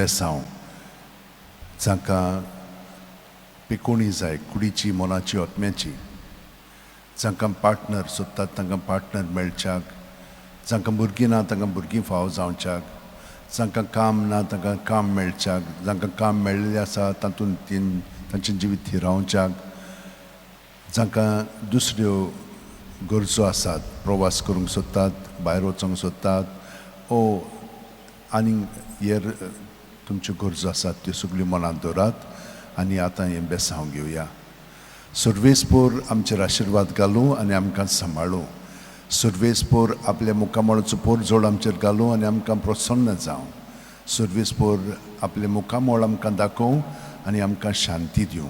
बेसांव जांकां पेकोणी जाय कुडीची मनाची आत्म्याची, जांकां पार्टनर सोदतात तांकां पार्टनर मेळच्याक, जांकां भुरगीं ना तांकां भुरगीं फावो जावच्याक, जांकां काम ना तांकां काम मेळच्याक, जांकां काम मेळिल्लें आसा तातूंत तांचें जिवीत थिरावच्याक, जांकां दुसऱ्यो गरजो आसात प्रवास करूंक सोदतात भायर वचूंक सोदतात ओ आनी हेर तुमच्यो गरजो आसात त्यो सगल्यो मनांत दवरात आनी आतां हें बेसांव घेवया. सर्वेस्पोर आमचेर आशिर्वाद घालूं आनी आमकां सांबाळूं. सर्वेस्पोर आपल्या मुखामळाचो पोरजोड आमचेर घालूं आनी आमकां प्रसन्न जावं. सर्वेस्पोर आपलें मुखामळ आमकां दाखोवं आनी आमकां शांती दिवं.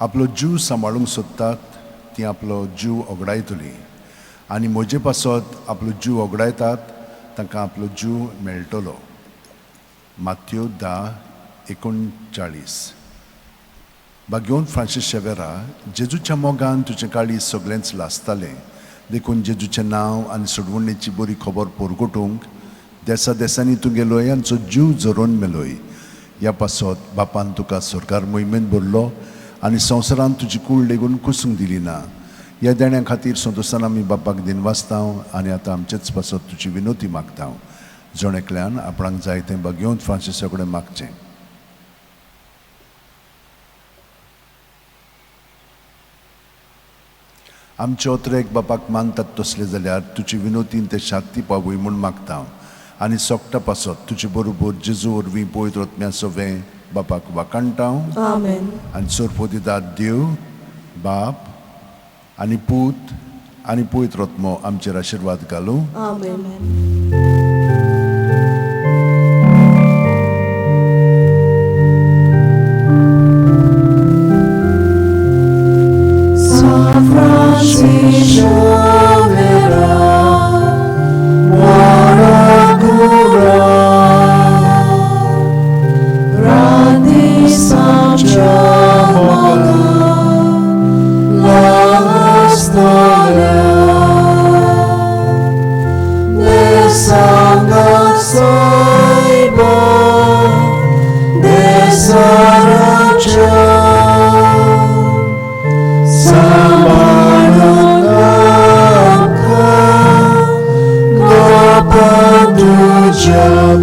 आपलो जीव सांबाळूंक सोदतात ती आपलो जीव ओगडायतली आनी म्हजे पासत आपलो जीव ओगडायतात तांकां आपलो जीव मेळटलो. मात्यो 10:39. भाग्यवंत फ्रांसीस शेवेरा, जेजूच्या मोगान तुजें काळीज सगळेंच लासतालें, देखून जेजूचें नांव आनी सोडवणेची बरी खबर परगटूंक देसा देसांनी तूं गेलोय आमचो जीव झरोवन मेलोय. ह्या पासत बापान तुका सरकार मोहिमेन भरलो आनी संवसारांत तुजी कूड लेगून कुसूंक दिली ना. ह्या देण्या खातीर संतोशान आमी बापाक दिनवासता आनी आतां आमचेच पासत तुजी विनोती मागता. जण एकल्यान आपणाक जाय तें भाग्यवंत फ्रांसीसा कडेन मागचें. आमचे ओतरेक बापाक मानतात तसले जाल्यार तुजी विनोतीन ते शांती पावय म्हूण मागता आनी सोकटा पासत तुजे बरोबर जेजू वरवीं पवित्र आत्म्या सवें बापाक वाखाणटा. आमेन. आनी सोरपोदिदाद देव बाप आनी पूत आनी पवित्र आत्मो आमचेर आशिर्वाद घालूं. आमेन.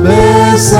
Besang